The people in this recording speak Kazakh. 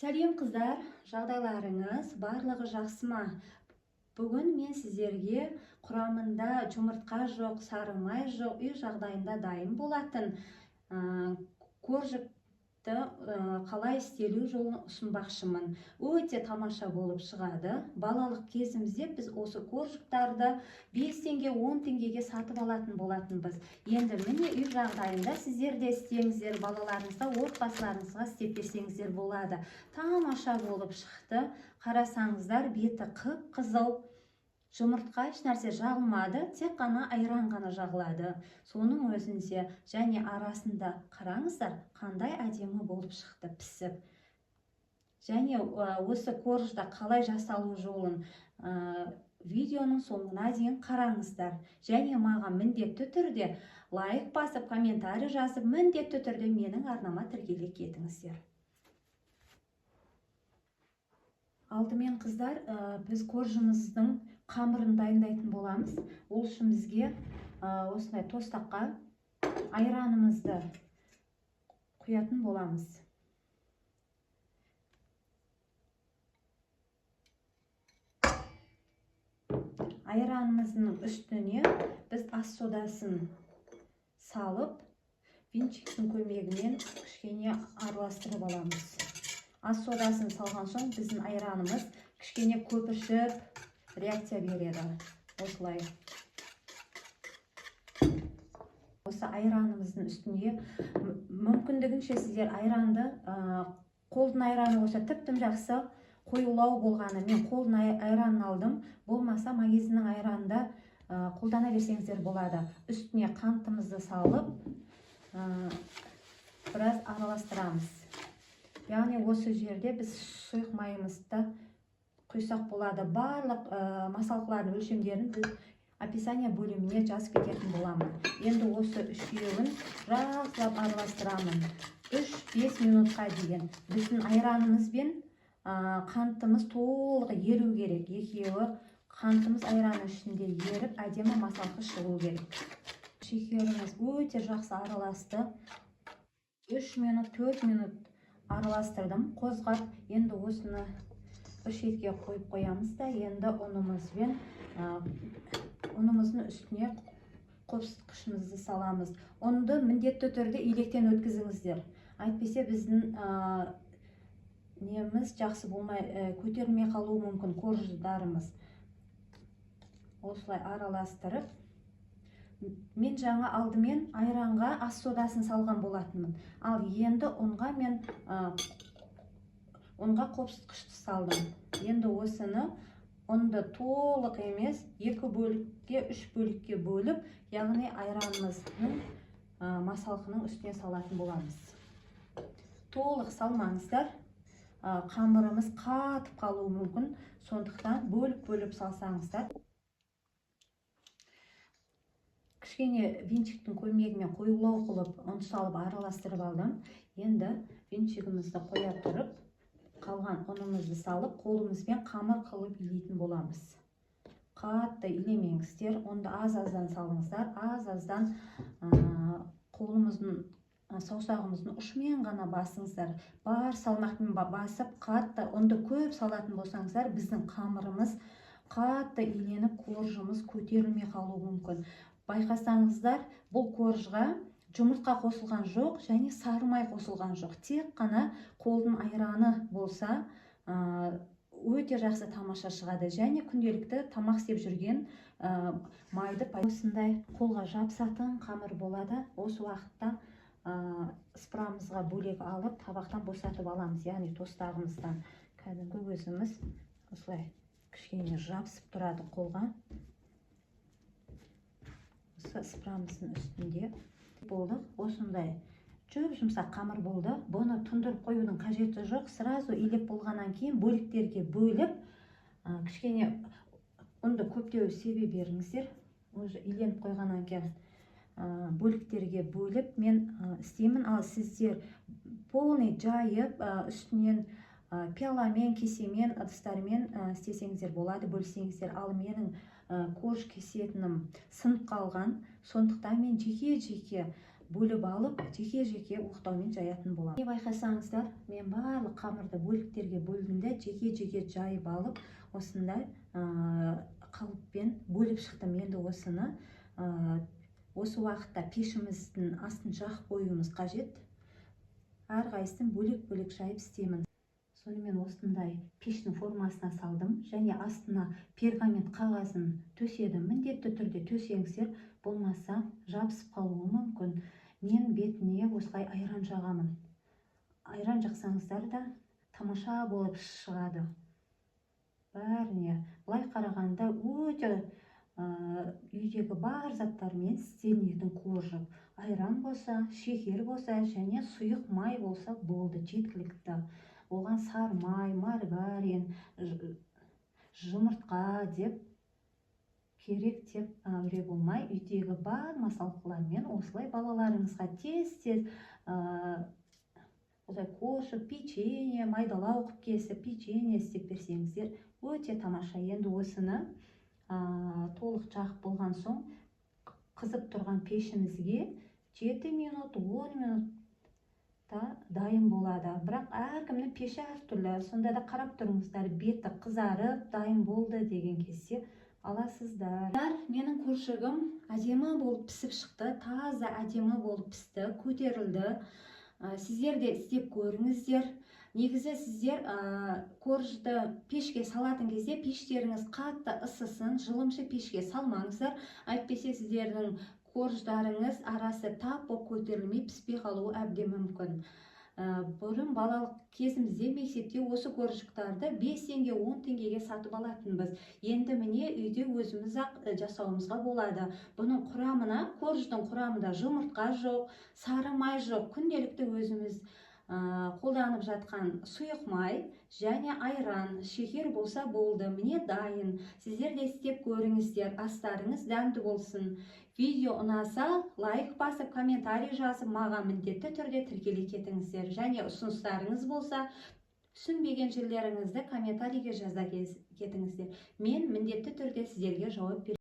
Сәлем, қыздар! Жағдайларыңыз барлығы жақсы ма? Бүгін мен сіздерге құрамында жұмыртқа жоқ, сары май жоқ, үй жағдайында дайын болатын коржикті қалай істелу жолын ұсынбақшымын. Өте тамаша болып шығады. Балалық кезімізде біз осы коржиктарды 5 теңге, 10 теңгеге сатып алатын болатынбыз. Енді міне, үй жағдайында сіздер де істеңіздер, балаларыңызға, отбасыларыңызға істеп берсеңіздер болады. Тамаша болып шықты. Қарасаңыздар, беті қып-қызыл. Жұмыртқа, ешнәрсе жағылмады, тек қана айран ғана жағылады. Соның өзінде және арасында, қараңыздар, қандай әдемі болып шықты пісіп. Және осы коржда қалай жасалу жолын видеоның соңына дейін қараңыздар. Және маған міндетті түрде лайк басып, комментарий жазып, міндетті түрде менің арнама тіркеле кетіңіздер. Алдымен, қыздар, біз коржымыздың қамырын дайындайтын боламыз. Ол үшін бізге осындай тостаққа айранымызды құятын боламыз. Айранымыздың үстіне біз ас содасын салып, венчиктің көмегімен кішкене араластырып аламыз. Ас содасын салған соң біздің айранымыз кішкене көпіршіп реакция береді. Осылай. Осы айранымыздың үстіне мүмкіндігінше сіздер айранды, қолдың айраны болса тіптен жақсы, қоюлау болғаны. Мен қолдың айранын алдым, болмаса магазиннің айранында қолдана берсеңіздер болады. Үстіне қантымызды салып, біраз араластырамыз. Яғни осы жерде біз сұйық майымызды құйсақ болады. Барлық масалқылардың өлшемдерін біз описание бөліміне жазып кететін боламын. Енді осы үшеуін жақсылап араластырамын. 3-5 минутқа дейін біздің айранымыз бен қантымыз толық еру керек. Екеуі, қантымыз айранның ішінде еріп, әдемі масалқы шығу керек. Шекеріміз өте жақсы араласты. 3 минут, 4 минут араластырдым, қозғап. Енді осыны бір шетке қойып қоямыз да, енді ұнымыздың үстіне қопсытқышымызды саламыз. Ұнды міндетті түрде електен өткізіңіздер. Әйтпесе біздің неміз жақсы болмай, көтерілмей қалуы мүмкін корждарымыз. Осылай араластырып, мен жаңа алдымен айранға ас содасын салған болатынмын. Ал енді ұнға мен, ұнға қопсытқышты салдым. Енді осыны ұнды толық емес, 2 бөлікке, 3 бөлікке бөліп, яғни айранымыздың, масалқының үстіне салатын боламыз. Толық салмаңыздар, қамырымыз қатып қалуы мүмкін, сондықтан бөліп-бөліп салсаңыздар. Кішкене венчиктің көмегімен қоюлау қылып ұн салып араластырып алдым. Енді венчигімізді қоя тұрып, қалған ұнымызды салып, қолымызбен қамыр қылып илейтін боламыз. Қатты илемеңіздер, ұнды аз-аздан салыңыздар, аз-аздан, қолымыздың, саусағымыздың ұшымен ғана басыңыздар. Бар салмақпен басып, қатты ұнды көп салатын болсаңыздар, біздің қамырымыз қатты иленіп, коржымыз көтерілмей қалуы мүмкін. Байқасаңыздар, бұл коржға жұмыртқа қосылған жоқ және сары май қосылған жоқ. Тек қана қолдың айраны болса, өте жақсы тамаша шығады. Және күнделікті тамақ істеп жүрген, майды осындай қолға жабысатын қамыр болады. Осы уақытта, сыпырамызға бөлек алып, табақтан босатып аламыз, яғни тостағымыздан. Кәдімгі өзіміз осылай кішкене жабысып тұрады қолға. Осы сыпырамыздың үстінде болды. Осындай жұп-жұмсақ қамыр болды. Бұны тұндырып қоюдың қажеті жоқ. Сразу илеп болғаннан кейін бөліктерге бөліп, кішкене ұнды көптеу себе беріңіздер. Уже иленіп қойғаннан кейін, бөліктерге бөліп мен, істеймін. Ал сіздер полный жайып, үстінен, пиаламен, кесемен, ыдыстармен, істесеңіздер болады, бөлсеңіздер. Ал менің, корж кесетінім сынып қалған, сондықтан мен жеке-жеке бөліп алып, жеке-жеке оқтаумен жаятын боламын. Байқасаңыздар, мен барлық қамырды бөліктерге бөлдім де, жеке-жеке жайып алып, осындай қалыппен бөліп шықтым. Енді осыны осы уақытта пешіміздің астын жағып қоюымыз қажет. Әрқайсысын бөлек-бөлек жайып істеймін. Сонымен осындай пештің формасына салдым және астына пергамент қағазын төседім. Міндетті түрде төсеңіздер, болмаса жабысып қалуы мүмкін. Мен бетіне осылай айран жағамын. Айран жақсаңыздар да, тамаша болып шығады. Бәріне былай қарағанда өте үйдегі бар заттармен істелінетін коржик. Айран болса, шекер болса және сұйық май болса болды, жеткілікті. Оған сары май, маргарин, жұмыртқа деп керек деп әуре болмай, үйдегі бар масалқылармен осылай балаларыңызға тез-тез осылай коржик, печенье майдалау қылып кесіп, печенье істеп берсеңіздер, өте тамаша. Енді осыны толық жағып болған соң, қызып тұрған пешімізге 7 минут, 10 минутта дайын болады. Бірақ әркімнің пеші әртүрлі, сонда да қарап тұрыңыздар, беті қызарып дайын болды деген кезде аласыздар. Менің коржигім әдемі болып пісіп шықты, таза әдемі болып пісті, көтерілді. Сіздер де істеп көріңіздер. Негізі сіздер коржды пешке салатын кезде пештеріңіз қатты ысысын, жылымшы пешке салмаңыздар. Әйтпесе сіздердің корждарыңыз арасы тап болып көтерілмей, піспей қалуы әбден мүмкін. Бұрын балалық кезімізде мектепте осы коржиктарды 5 теңге, 10 теңгеге сатып алатынбыз. Енді міне, үйде өзіміз ақ жасауымызға болады. Бұның құрамына, корждың құрамында жұмыртқа жоқ, сары май жоқ, күнделікті өзіміз қолданып жатқан сұйық май және айран, шекер болса болды. Міне, дайын. Сіздер де істеп көріңіздер, астарыңыз дәмді болсын. Видео ұнаса, лайк басып, комментарий жазып, маған міндетті түрде тіркеле кетіңіздер. Және ұсыныстарыңыз болса, түсінбеген жерлеріңізді комментарийге жаза кетіңіздер. Мен міндетті түрде сіздерге жауап беремін.